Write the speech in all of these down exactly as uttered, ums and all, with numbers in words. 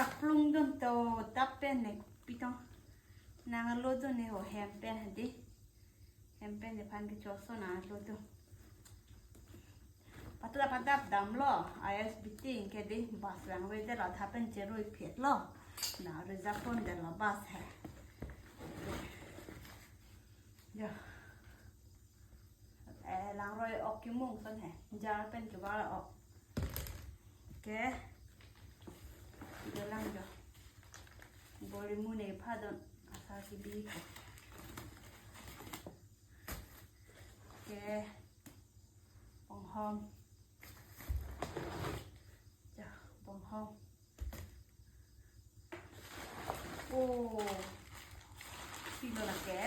Aplung dun to tap pen ne pitong. Nanglo dun ne ho hem pen hadi. Hem pen nephan kechoso nanglo dun. Patla padap damlo, I S B T ke di bus lang ve de la thapen cherui phet lo. Na reserve pon de la bus he. Ya. Eh, langroi ok kimung son he. Jar pen kebar ok. Ke. Dolang jo. Boli mu ne phadon. Asa si bi ko. Ke. Bonghom. Ja, bonghom. Oh. Pilo lake.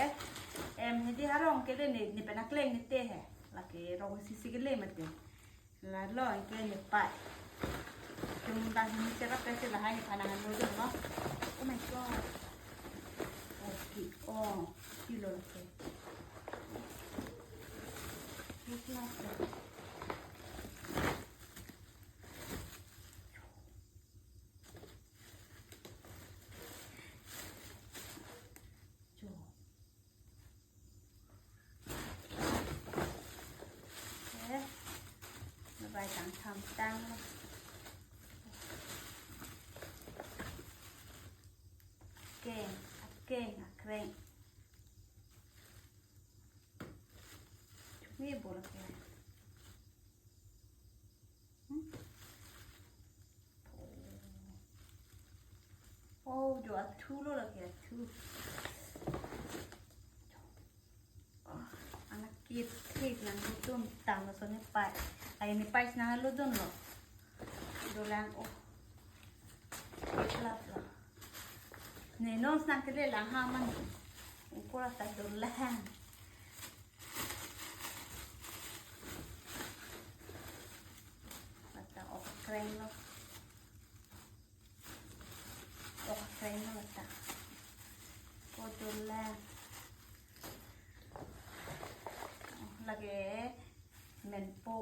Em, hedi arong kele ne, ne pen akleng ne te he. Lake rong sisi kele mate. Lalo ke ne pai. Tum ta hini chera pesi lahai ne panang lo dun lo. Oh my God. Okay. Oh. Pilo lake. Look like that. Jo. Eh, bye bye tang tham tang. Keng, akeng, akreng. Ni bola ke. Hmm? Oh, jo athu lo lake athu. Oh, anak kit kit nanglo dun tang lo so ne pai. Ai ne pai nanglo dun lo. Dolang oh. Lap lo. Ne non nang kele lang ha man. Ungkora ta dolang. Bata ok kreng lo. Ok kreng lo bata. Ko dolang. Lake menpo.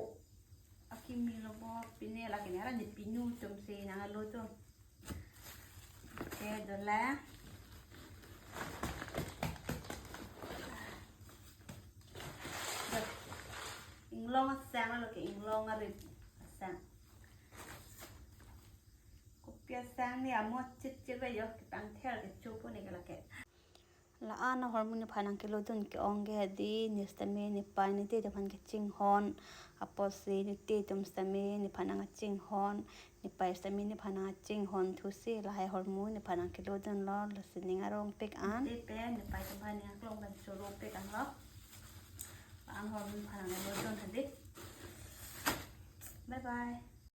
Akimi lo bo pine lake ne ara ne pinu tum si nanglo dun. Okay, dolang. Inglong asang lo ke inglong arit asang. Kopi asang ne amo chit chit ba yo ketang thel kecho po ne ke lake. La-an ahormu nephan nangkelo dun ke-ong ke hadi, ne sitame ne pai ne te nephan kachinghon, apotsi ne te tum sitame nephan nangchinghon, ne pai sitame nephan nangchinghon thusi lahai ahormu nephan nangkelo dun lo, lasi ning arong pik an. Te pen ne pai tum aphan ning aklong pen choro pik an lo. La-an ahormu nephan nangkelo dun hadi. Bye bye.